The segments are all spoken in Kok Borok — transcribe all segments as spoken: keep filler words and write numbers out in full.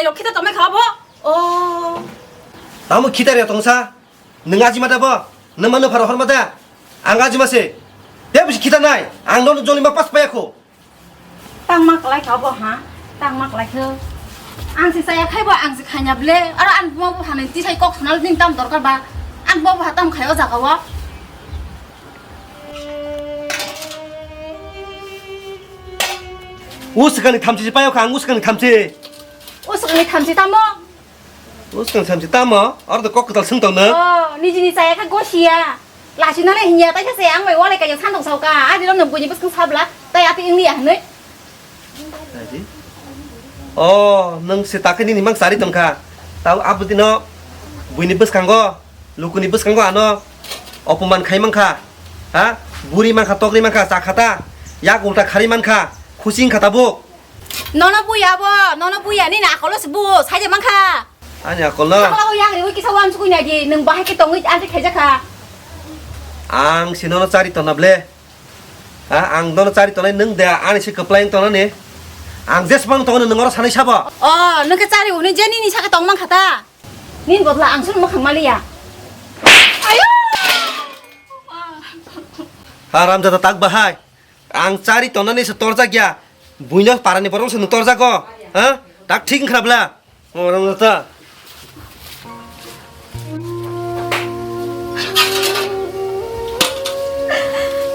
Rok khita tongmai kha bo. Oh. Tamo khita re tongsa. Nung ajima da bo. Nung mano pharo horma da. Ang ajima se. Te busi khita nai. Ang nono jolima pas paya kho. Tangma klai kha bo ha. Tangma klai kho. Ang se saya khai bo ang se khanya ble. Aro ang bo bo hanai tisai kok sanal ning tam dorkar ba. Ang bo bo hatam khai o jaga o. Uskang ni thamchi payo kha, ang uskang ni thamchi. Uskang ni thamchi tamo? Uskang thamchi tamo? Oro to kok kwtal swng tong no. Oh, nijini chaya kha gosiya. Lasi nale hinya ta khe se ang bai wale kaya sandok sauka. Adi rom no buini bwskang sabla. Tai ati ingli ya hanoi. Adi? Oh, nung se takhe nini mang sari tong kha. Tau abudi no buini bwskango. Lukuni bwskango ano opoman khai mankha, ha? Buri mankha, tokri mankha, cha khata, yak ulta khari mankha, khusi wngkha tabuk. Nono buya bo, nono buya nini akolo se bu, saija mankha. Ani akolo? Sakla o yang riwi kisa wan sukui nai di, nung bahai ke tongwi anti khaija kha. Ang si nono chari tona ble. Ha, ang nono chari tonai nung de, ani si kwplai wng tona ni. Ang jesbang tongo nung oro sanai sabo. Oh, nung ke chari hwnwi je nini saka tong mankha ta? Nini bodla ang sunu mwkhang maliya. Ayo! Haramjada tak bahai. Ang chari tonani se torjak ya. Buino parani borok se nung torjago. Ha? Tak thik wngkha bla. Haramjada.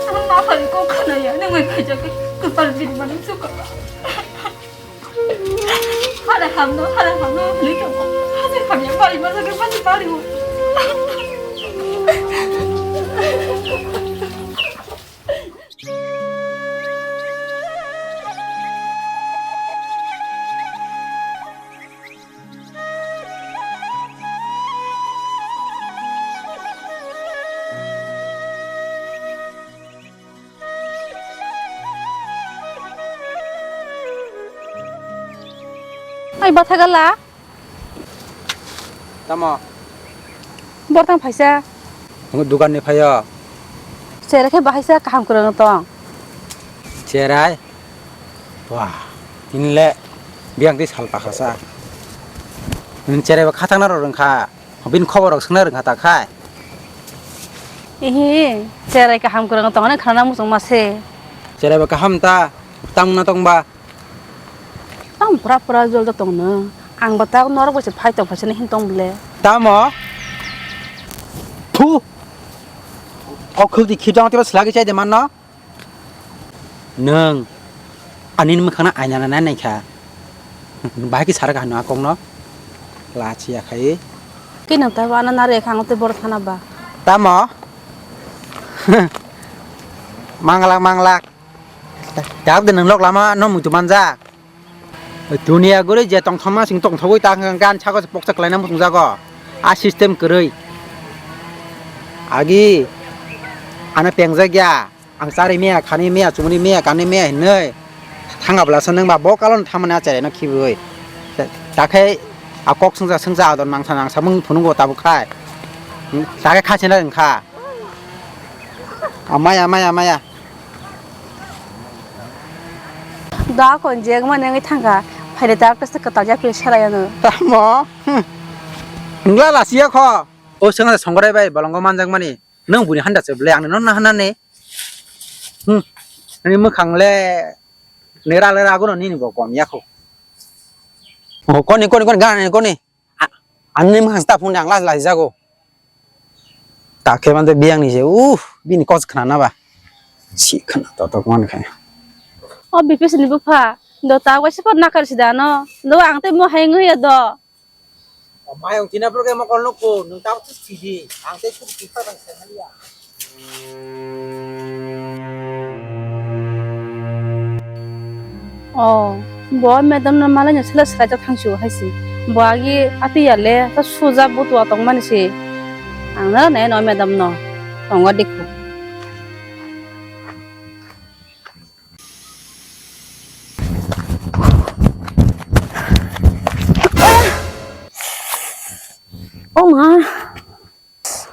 Ang ma phai kok khana ya, nang mai phai jak, kwpal bini manung suka. Hare hamno, hare hamno, hwnwi tongkha. Hajar hamya bari ma jagwi bari bari o. Ai, batha gala. Tamo? Bortang phaisa. Ang dukan ni phaio. Cherai khe bahaisa kaham kwrwng tong. Cherai? Wah, ini le biyang twi sal pakhasa. Nini cherai bo khathang na rw rwngkha. Bini khobor rok swngna rwngkha ta khai. Ihi, cherai kaham kwrwng tongmani khana muchung ma se. Cherai bo kaham ta, tang na tong ba? Tang pura pura jol da tong no. Ang bo ta norok bai se phai tong phai se hin tong bole. Tamo? Thu. O khuk di khip jang tebo slagi chai de man no. Nwng ani mwkhangno aina nai naikha. Bahai khe sarakha hwnwi a kokno lachiya khai. Khe nwng taibo ano naro ekha ang tei borok thana ba. Tamo? Manglak manglak. Tabuk de nwng lok lama no muitu manjak. Dunia guri je tongthokma sing tongthogwi ta hwnkha gan sago se poksa kwlaina muchungjago. A system kwrwi. Agi ano pengjak ya. Ang chari maya, khani maya, chumui maya, kanwi maya hinwi thanga bwlasa nwng ba bo kalon thamani a cherai no khibiwi. Takhe a kok swngsa swngsa adon nangsa nangsa mung phunukgo tabuk khai. Takhe kha chena wngkha. A maya, maya, maya. Da kon jeng ma nengwi thangkha. Phaile ta kasa kwtal ya pil sarai ano. Tamo? Hm. Ngla lasiya kho. O swngsa songrai bai bolongo manjakmani. Nwng buini handa se ble, ang nono hana ne. Hmm. Ani mwkhang le nera lera agono nini bo kom ya kho. Oh, koni, koni, koni, gana ni koni. A-, ani mwkhang ta phone ang laj laj jago. Ta khe mande biyang ni je, uh, bini kos khna na ba. Si khna to to man kha. O B P S ni bupha, do ta waisa pa nakar si da no. Do ang te mo hai ngwi do. Mayung tina pore mokol nukgo, nwng tabuk sidi, ang tei suk suk phai bang se maliya. Oh, bo madam no malai no sila sila jak thang siu hai si. Bo agi ati ya le, ta suja butua tong mani si. Ang na nai no madam no, tongo dikhu. O ma.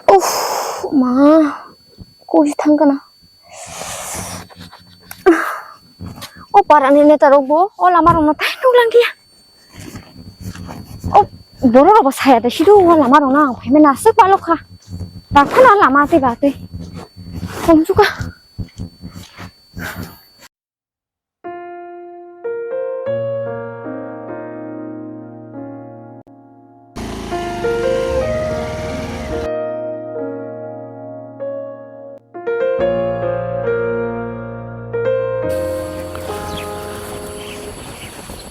Uff, ma. Koi thang kana. O parani neta rok bo, o lama rok no tai nuk lang kia. O borok rok bo saya de sidu o lama rok no ang phaimani aswk balok kha. Tak phano lama tei ba tei. Komsuk kha.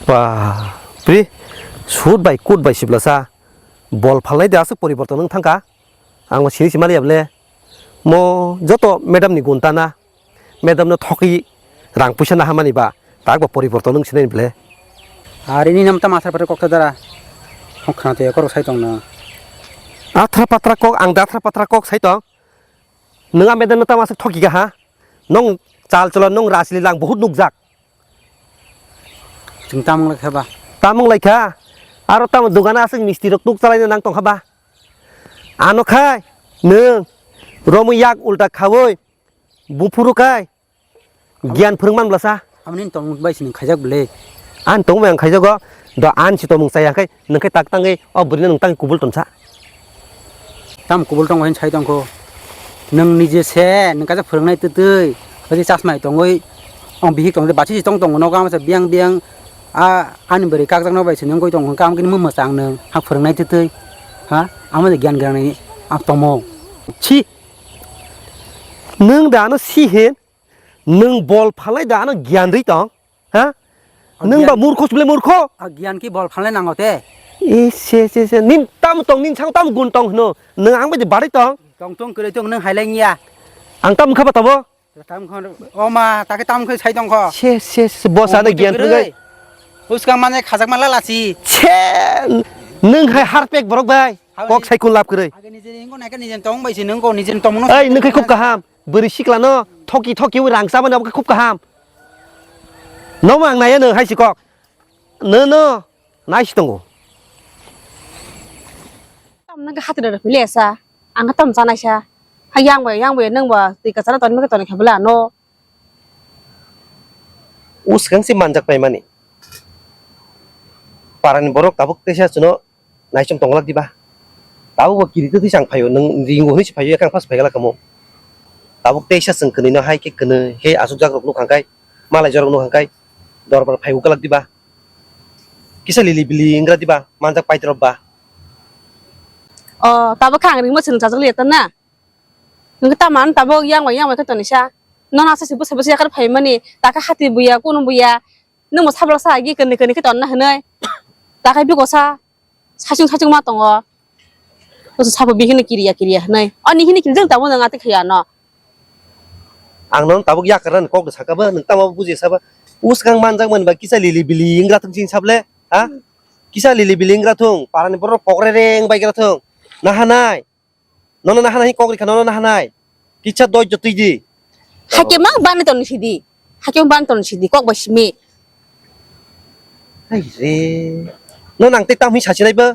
Ba, pri, sut bai kut bai siblasa, bol phalnai de aswk poriborton wng thangkha. Ang bo sini simali able, mo joto madam ni gun tana, madam no thoki rang puisa nahamani ba, tak bo poriborton wng sinai ble. Ari ni nam tam asar pare kok ta dara, hok khana te korok sai tong na. Athra patra kok, ang da athra patra kok sai tong. Nwng a madam no tamo aswk thoki kha ha? Nwng chal cholo nwng rasli lang bahut nukjak. Chwng tamung lai kha ba? Tamung lai kha. Aro tamo dogano aswk misti rok tuk chalaina nang tong kha ba? Ano khai nwng romwi yak ulta khawi buphuru khai giyan phwrwng man blasa. Amoni tongmung bai sini khaijak bwle. An tongmung ang khaijago. Do an si tongmung chaya khai nwng khai tak tangwi o bwrwino nwng tangwi kubul tonsa. Tam kubul tongo hin sai tongkho. Nwng nije se nwng kaisa phwrwngnai twtwi. Kaisa chasmai tongwi. Ong bihik tongde bachi si tong tongo nogo amsa biang biang. A ani bwrwi kakjakno bai sini wngwi tongo kam kini mwmwsa ang nwng ha phwrwngnai twtwi. Ha amo de gyan gyanni ang tomo. Chi. Nwng da ano si hin. Nwng bol phalai da ano gyan ri tong. Ha? A nwng ba gyan murkho sibole murkho. A gyan ki bol phalai nango te. E se se se nin tam tong nin sang tam gun tong hino. Nwng ang bai de bari tong. Tong tong kwrwi tong nwng hai lai ya. Ang tam kha ba tabo. Tam khon o ma ta ke tam khoi sai tong kho. Se se se boss ano gyan kwrwi. Uskang mane khajak ma lala si. Se nwng hai harpek borok bai. Kok sai kun lap kwrwi. Age nije ingo nai ke nije tong bai si nwng ko nije tong no. Ai nwng khai khub kaham. Bwrwi siklano thoki thoki ui rang chabani abo khe khub kaham. Nomo ang naiya nwng hai si kok. Nwng no nai si tongo. Tamna khe hati rok philesa. Ang khe tam chanai sa. Ha yang bai yang bai nwng ba twi kwcharo toni khe toni khe bwla no. Uskang si manjak paimani. Parani borok tabuk teisa chuno naichom tongglak diba? Tabuk bo kiri twi sang phaio, nwng ringo hinwi se phaio, ekang phas phaigalak kamo. Tabuk teisa chwng kwnwi no hai khe kwnwi he asukjak rok nuk hangkai, malai jorok nuk hangkai, dorbar phai ukalak diba? Kisa lili bili wnggra diba, manjak paitwrwk ba? O, tabuk khe ang ringmo chwng chajak liya ta na? Nwng khe tamo ano tabuk yang bai yang bai khe tonisa? Nono asa se bwsa bwsa yakar phaimani, ta khe hati buya, kunu buya, nwng bo sabla sa agi kwnwi kwnwi khe tonna hinwi. Ta khe biko sa. Saichung saichung ma tongo. Bwsa sabo bihini kiriya kiriya hinwi. Ani hini kirijak tamo nwng ati khaya no. Ang nono tabuk yakarnani kok sakha ba, nwng tamo buji saba. Uskang manjak mani ba kisa lili bili wnggra thung sing sable, ha? Kisa lili bili wnggra thung, parani borok pokre reng bai gra thung. Nahanai. Nono nahanai kok rikha, nono nahanai. Kisa doi jotui di. Hakhe mang bani ton sidi. Hakhe mang bani ton sidi, kok bai simi. Hai re. Nono ang tei tamhi sasinai ba.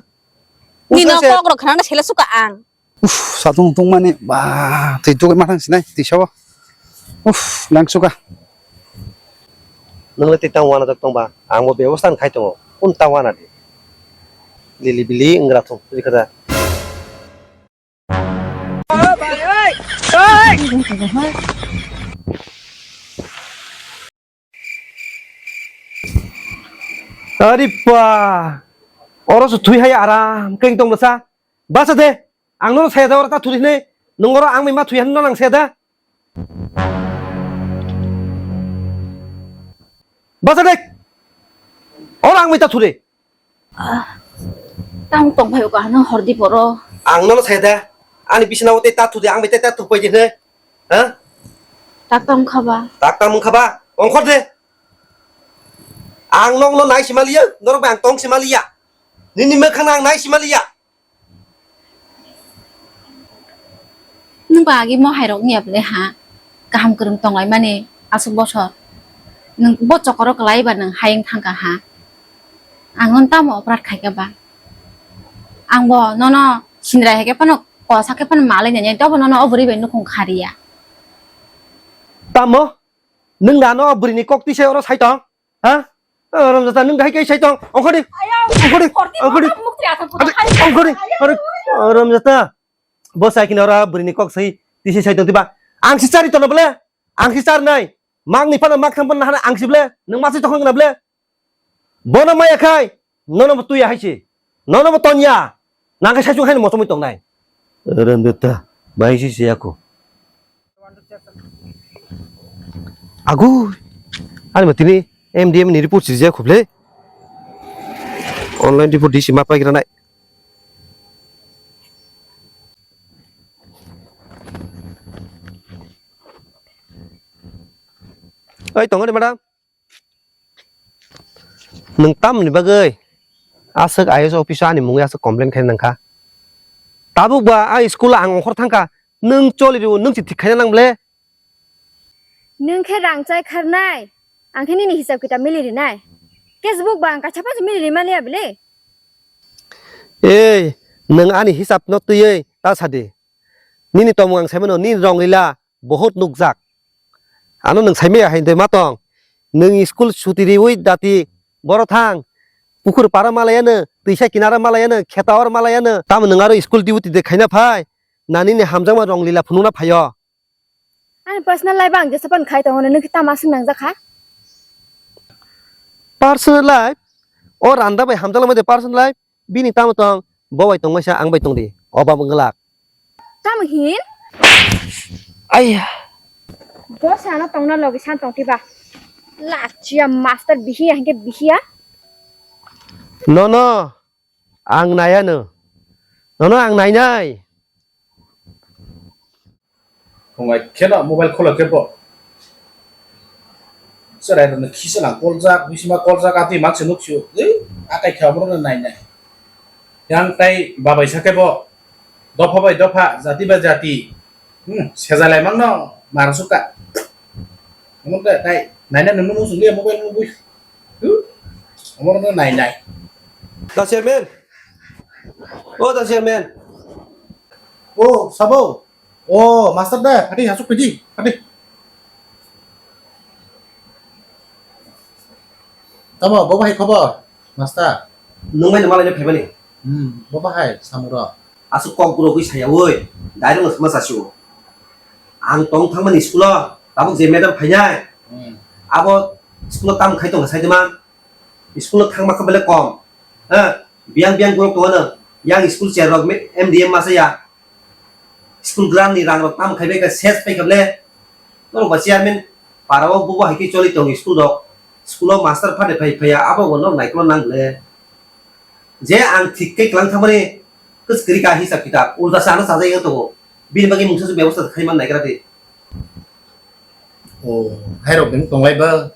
Nino kok rok khana sele suka ang. Uf, satung tung mani ba twi tugwi ma thang sinai twi sabo. Uf, lang suka. Nang le twi tang wana jak tong ba, ang bo bebosta khai tongo. Kun ta wana di. Lili bili wnggra thung, rikha da. Ari pa! Oro se thwi hai aram keng tong bwsa. Basa de, ang nono saya da oro ta thuri hwnwi. Nwng oro ang bai ma thwi hwnwi nono ang saya da. Basa de. Oro ang bai ta thuri. Ah, tamo tong phaio ka, nang hor di poro. Ang nono saya da. Ani bisina o tei ta thudi, ang bai tei ta thupai di hne. Ha? Tak tam khaba. Tak tam khaba. Ongkhor de. Ang nokno nai simaliya, norok bai ang tong simaliya. Nini mekhang ang nai simaliya. Nwng ba agi mo hai rok niya ble ha. Kaham kwrwng tonglaimani aswk bosor. Nwng bo chokoro kwlai ba nwng hayung thangkha ha. Ang nono tamo operate khaikha ba? Ang bo nono sindrai hai khe phano kosa khe phano malai nai, tobo nono o bwrwi bai nukhung khariya. Tamo? Nwng da no o bwrwini kok twi se oro sai tong? Ha? O Ramjata, nwng dahai khe sai tong? Ongkhordi. Ongkhordi. Ongkhordi. Ongkhordi. Ongkhordi. Ongkhordi. O Ramjata. Bo sai kino ora bwrwini kok sai tisi sai tong tiba. Ang si chari tono bole. Ang si char nai. Mak ni phano mak thang phano nahana ang si bole. Nwng ma si tokon gana bole. Bono maya khai. Nono bo tuya hai si. Nono bo tonya. Nang khe sai chung hai no mochomoi tong nai. Ramjata. Bai si si ako. Agu, ani ma tini M D M ni report sijak khuble. Online report disi ma paigra nai. Oi, tongo de madam. Nwng tamoni bagwi aswk I A S office o ani mungwi aswk complain khai nangkha? Tabuk ba a school o ang ongkhor thangkha, nwng choli rw, nwng si thik khaina nang ble? Nwng khe rang chai kharnai, ang khe nini hisab kitab mili rinai. Case book ba ang kaisa phano mili ri maliya bile? Ei, nwng ani hisab no twiwi ta sadi. Nini tomung ang saimano, nini rong lila bohot nukjak. Ano nwng saimaya hai de ma tong. Nwng school suti riwi dati boro thang. Pukhur para malayano, twisa kinara malayano, kheta or malayano. Tamo nwng aro school duty de khaina phai. Nani ni hamjakma rong lila phunukna phaio. Ani personal life ang jesa pan khai tongo, nwng khe tamo aswk nangjak kha? Personal life? O randa bai hamjakla made personal life? Bini tamo tong, bo bai tongmai sa ang bai tongdi. O babo wngwlak. Tamo hin? Aiya. Bo sana tongna logi san tong tiba. Lachia master bihiya hingke bihiya. No, no. Ang naya no. No, no, ang nai nai. Phungai kheno mobile kholo khe bo. Cherai rokno khisa lang koljak, bisima koljak, atwi makse nuksu. Ei, akai khe omono nai nai. Yang tai babai sakhe bo. Dopha bai dopha, jati bai jati. Hmm, sejalai mangno, mar sukha. Omo da tai, nai nai nunu musu liya mobile mo bui. Hmm? Omono nai nai. Da chairman. O da chairman. O, sabo. O, master da, hadi hasuk pidi, hadi. Tamo, bo bahai khobor, master? Nung bai nung malai phaimani. Hmm, bo bahai samuro. Aswk kok gurogwi saya oi, direct no sama sasio. Ang tong thangmani school o, tabuk je madam phainai. Hmm. Abo school o tam khai tong sai de man. School o thangma kha bele kom. Ha, biyang biyang borok tongo no. Yang school chair rok M D M masa ya. School grant ni rang rok tam khai bai kha ses pai kha bele. Norok ba chairman para o bubo hai khe choli tongo school rok. School o master phade phai phai ya abo bo norok naikolna nang le. Je ang thik khe klang thangmani kwchwkri ka hisab kitab ulta sa ano sajai tongo. Bini bagwi mungsa bebosta khai man naigra di. O, hairok beng tonglai ba.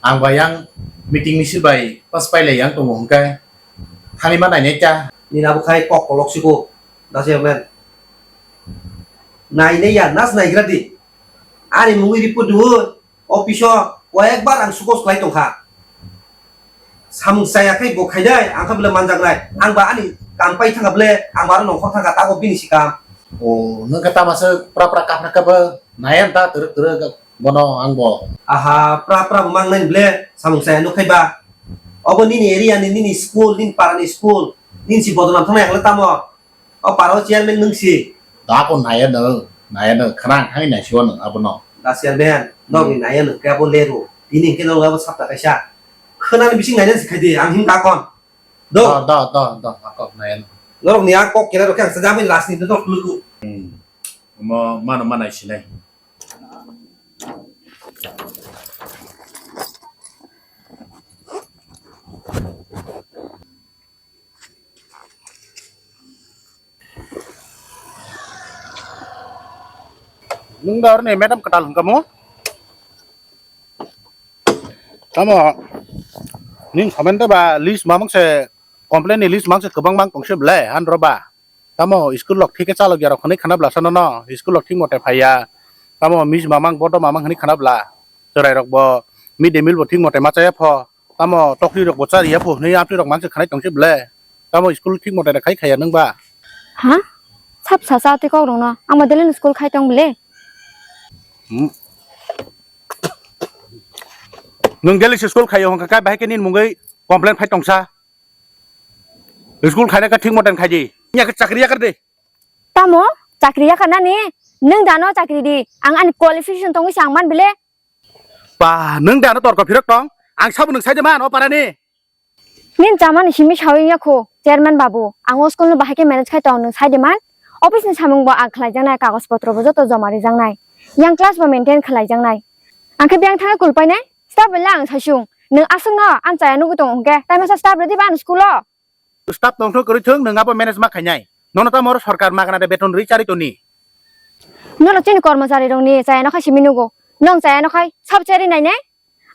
Ang bai yang meeting misil bai pas pai lai yang tongo hwnkhe. Thani ma nainai ta. Nini abo khai kok kolok siko. Dasi amen. Nainai ya, nas naigra di. Ani mungwi report diwo. Office o koyekbar ang sukos khlai tongkha. Samung chaya khai bo khaidai, ang kha bole manjaknai. Ang ba ani kam pai thangkha bole, ang ba aro nongkhor thangkha, tabo bini si kam. O, nwng khe tamo se pra pra kaphra khe bo nai ang ta twrwk twrwk bono ang bo. Aha, pra pra bo mang nai bole, samung chaya nuk khai ba. Obo nini area ni, nini school, nini para ni school, nini si bodonam thang nai ang le tamo. O para o chairman nwng si. Da ko naya no, naya no, khana hai nai siwa no abono. Da chairman, nogni naya no kebo leru. Tini hingke no abo sapta kaisa. Khana ni bising naya si khaidi, ang him da kon. Do. Da, da, da, da, ako naya no. Norok ni ang kok kena rokhe ang sajamani last ni do khuluku. Hmm. Mo mano manai sinai. Nwng da oroni madam kwtal hwnkha mo? Tamo ning somen de ba list mamang se complain ni list mang se kwbang mang tong se belai han ro ba. Tamo school rok thik khe chalok ya rok hwnwi khana bwlasa no no school rok thik mote phaiya. Tamo mis mamang bodo mamang hwnwi khana bwla. Chwrai rok bo mid day meal bo thik mote ma chaya pho. Tamo tokri rok bo chariya pho hwnwi amtwi rok manse khanai tongse ble. Tamo school thik mote khai khaya nang ba? Ha? Sap sa sa tei kok rok no. Ang bo daily school khai tong ble. Hmm. Nwng daily se school khaio hwnkha khe bahai khe nini mungwi complain phai tongsa. School khaina khe thik moten khai di. Nya khe chakri yakar de. Tamo? Chakri yakar nani? Nwng dano chakri di. Ang ani qualification tongwi se ang man bile. Pa, nwng dano torko phirok tong? Ang sabo nwng saide man o parani. Nin chamani simi sawi ya kho, chairman babu, ang o school no bahai khe manage khai tong, nwng sai de man. Office ni samung bo ang khlai jaknai, kagoj potro bo joto joma rijak nai. Yang class bo maintain khlai jaknai. Ang khe biyang thangwi kulpai nai, staff bela ang sai sung. Nwng aswk no ang chaya nugwi tong hwnkhe, tai masa staff rwdi ba ang school o. Staff tong thung kwrwi thung, nwng abo manage ma khainai. Nono tamo oro sorkar magana de beton rwi charwi toni. Nono chini kormochari rokni chaya no khai simi nugo. Nwng chaya no khai sab cherwi nai nai.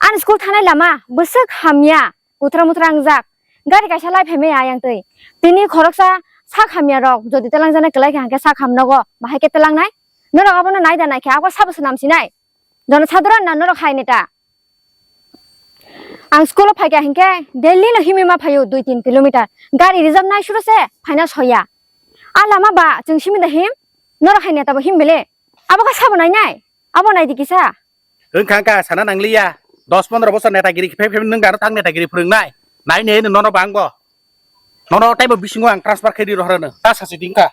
Ani school thanai lama bwswk hamya. Uthra muthra wngjak. Gari kaisa lai phaimaya ayang twi. Tini khoroksa sak hamya rok jodi telang jana kwlai kha hwnkhe sak ham nogo. Bahai khe telang nai. Norok abono nai da nai khe abo sabo swnam sinai. Jono sadhara na norok hai neta. Ang school o phaikha hinkhe daily no himwi ma phaio dui tin kilometer. Gari reserve nai suro se phaina soya. A lama ba chwng simi da him? Norok hai neta bo him bele. Abo kha sabo nai nai. Abo nai di kisa. Wngkha wngkha, sana nangliya. Dos pondro bosor netagiri khe phai phai nwng dano thang netagiri phwrwngnai. Nai ne nono bangbo. Nono taibo bisingo ang transfer khe di rohorano. Ta sasi dingkha.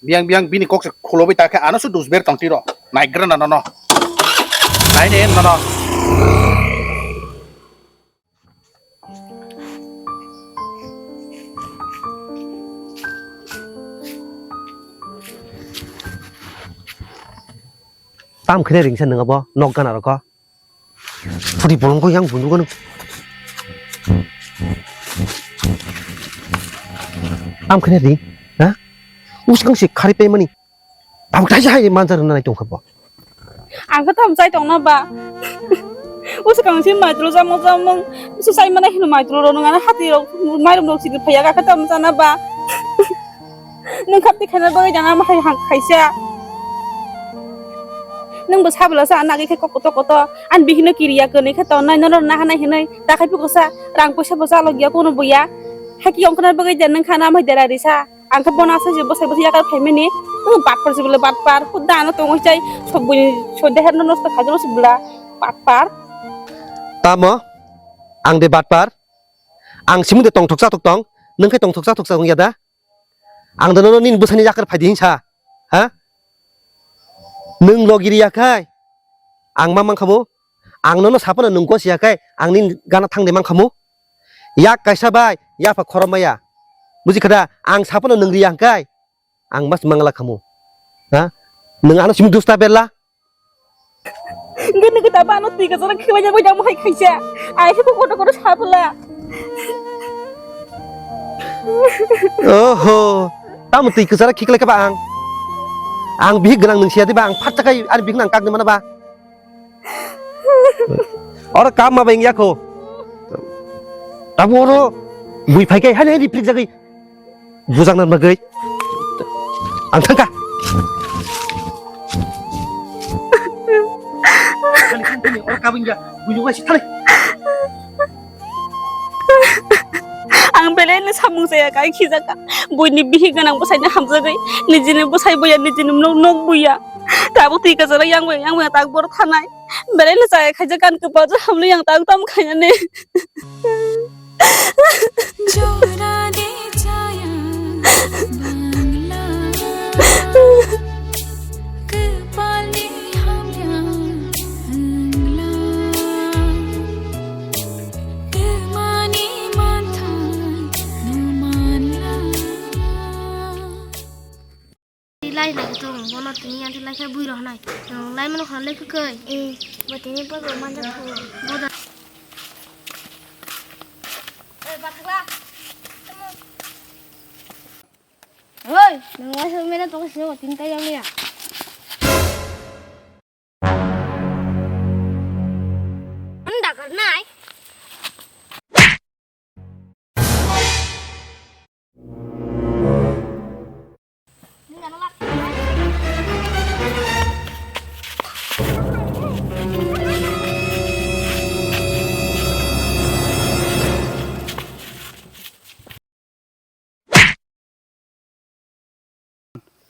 Biang biang bini kok se khulobwi ta khe ano se dusber tong tiro. Naigra na nono. Nai ne nono. Tam khene ringsa nang abo nok gana rokho. Phuti bolong ko yang bundu gano. Tam khene ring, ha? Uskang si khari pe mani. Tam khai hai manjar na nai tong kha bo. Ang khe tamo chai tongna ba. Uskang si maitro jamung jamung. Usu chai mana hino maitro ro nang hati ro mairum ro sidi phaya kha tamo chana ba. Nung khati khana bagwi jana ma hai hang khaisa. Nung bo sabla sa nagi khe kokoto koto. An bihino kiriya kene khe to nai no na hanai hinai. Ta khai puko sa rang poisa bo sa log ya kono boya. Haki ongkana bagwi jan nung khana mai dera risa. Ang khe bono asai se bwsai bwsai yakar phaimani. Batpar se bwle batpar. Huda ano tongwi chai sobuni soide herno nosto khaijano se bwla. Batpar. Tamo? Ang de batpar? Ang simung de tongthok chathok tong. Nung khe tongthok chathok sa wngya da? Ang de nono nini bwsani yakar phaidi hinsa. Ha? Nung logiri yakhai. Ang ma mankhamu. Ang nono sapano nung gosi yakhai. Ang nini gana thangde mankhamu. Yak kaisa bai, yapha khorom maya. Buji khada, ang sapano nung riya hwnkhe, ang mas mangla khamu. Ha? Nung ano simi dusta berla? Gini kita bano twi kaisa khiklai jabo jamo hai khaisa. Ai khe koto koto sapla. Oho, tamo twi kaisa khiklai kha ba ang. Ang bihik gwnang nung siya di ba, ang phat chakai ani bihik nang kak di mana ba. Oro kam ma bai wngya kho. Abo oro bui phai kai, hani, hani, prik jagwi. Bujak na bagwi. Ang thangka. Oro kabin ja, bui wasi thale. Ang belai no samung saya kai khijaka. Buini bihik ganang bwsai no hamjagwi. Nijini bwsai boya, nijini nok, nok boya. Tabuk twi kaisa yang boya, yang boya tak bor thanai. Belai no chaya khaijak kan kwpal jora hamle yang tang tam khainani. Jora de chaya bangla, kwpalni hamya wngla. Twmani manthai no manla. Lai lai khe tong bono tini yanti lai khe bui rok nai. Lai mano khana lai khe kai. Eh, bo tini bo bo manja phu. Boda. Eh, bathakla. Oi, nang lai mena tong sini tini tai yang ya. Anda karnai.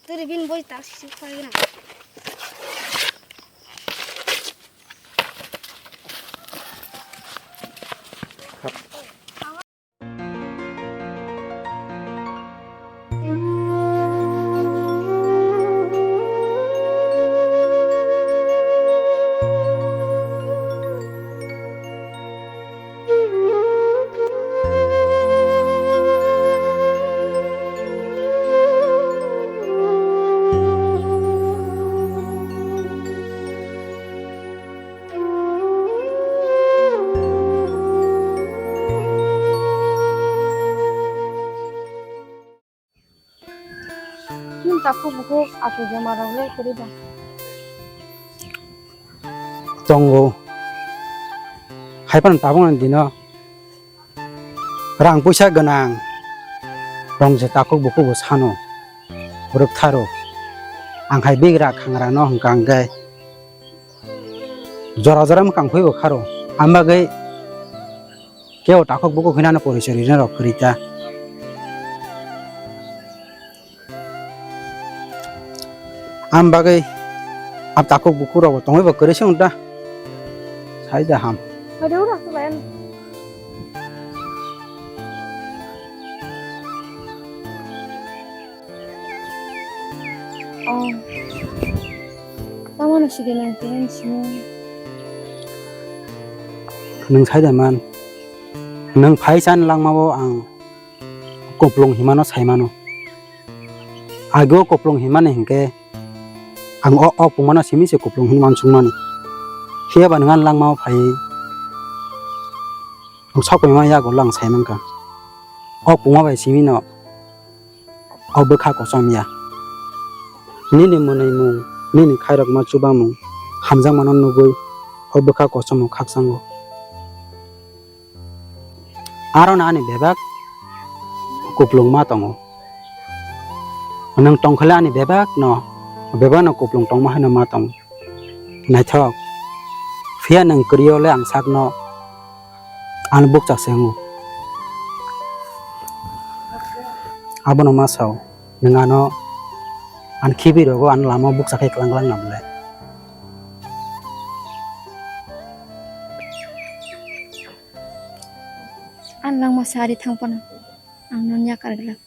Turi bin boi tak sisi khaina. Takhuk bukhuk achu joma rok le kwrwi ba? Tongo. Hai phano tabukni dino rang puisa gwnang rong je takhuk bukhuk bo sano rwktharo. Ang hai bigra khangrano hwnkha hwnkhe jora jora mwkhang phuibo kharo. Ang bagwi kebo takhuk bukhuk hinano porichoi rinai rok kwrwi ta. Am bagwi a takhuk bukhuk rok bo tongwi bo kwrwi se wng ta. Sai da ham. Ado ura tu layan. Oh. Tamo no sige nang tiyan simo. Nang sai da man. Nang phai san langma bo ang. Kuplung himano saimano. Agi o kuplung himani hinkhe ang o, o pungmano simi se kuplung hinwi uansukmani. Phiya ba nwng ani langmao phaiwi ang sok phaima yago lang saimankha. O pungma bai simino o bwkha kochom ya. Nini mwnwimung, nini khairokma chubamung hamjakmano nugwi o bwkha kochomno khakchango. Aro no ani bebak kuplung ma tongo. Nwng tongkha le ani bebak no, bebak no kuplung tongma hwnwi ma tongo. Naithok, phiya nwng kwrwi o le ang sakno ani bukcha se wngo. Abono ma sao, nwng ano ani khibi rogo ani lama o bukcha khe klang klang na bwle. Ang langma sari thang phano ang non yakar glak.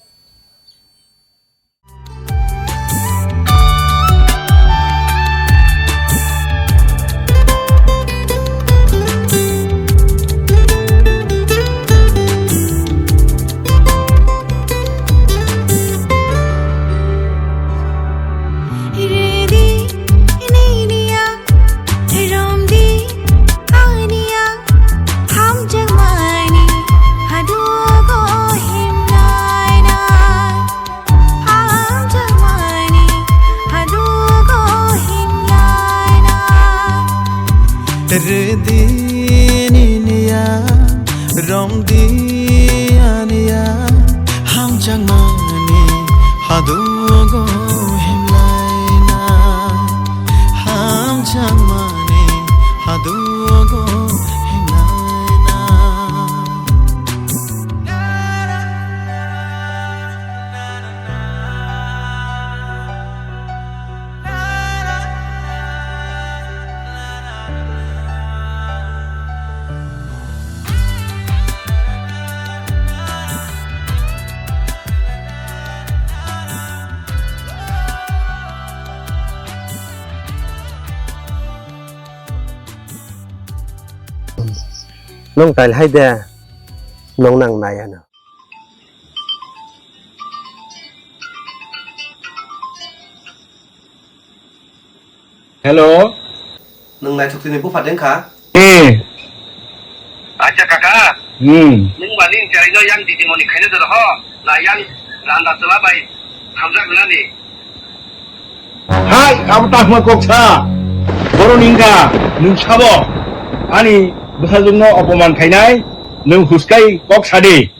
Redi nini ya Romdi aniya hamjakmani hadugo himnaina. Hamjakmani hadugo himnaina. Redi nini ya Romdi aniya hamjakmani hadugo himlaina. Hamjakmani hadugo himlaina. Nwng tail hai de, nwng nang nai ano. Hello. Nwng naithok tini bupha dengkha? Eh. Acha kaka. Hmm. Nwng mani chai no yang didimoni khaina doro ho. Na yang randa chwla bai hamjak nani. Hai, abo tahma kok sa. Boroni wngkha nwng sabo ani bwsajwkno opoman khainai, nwng huskai kok sadi.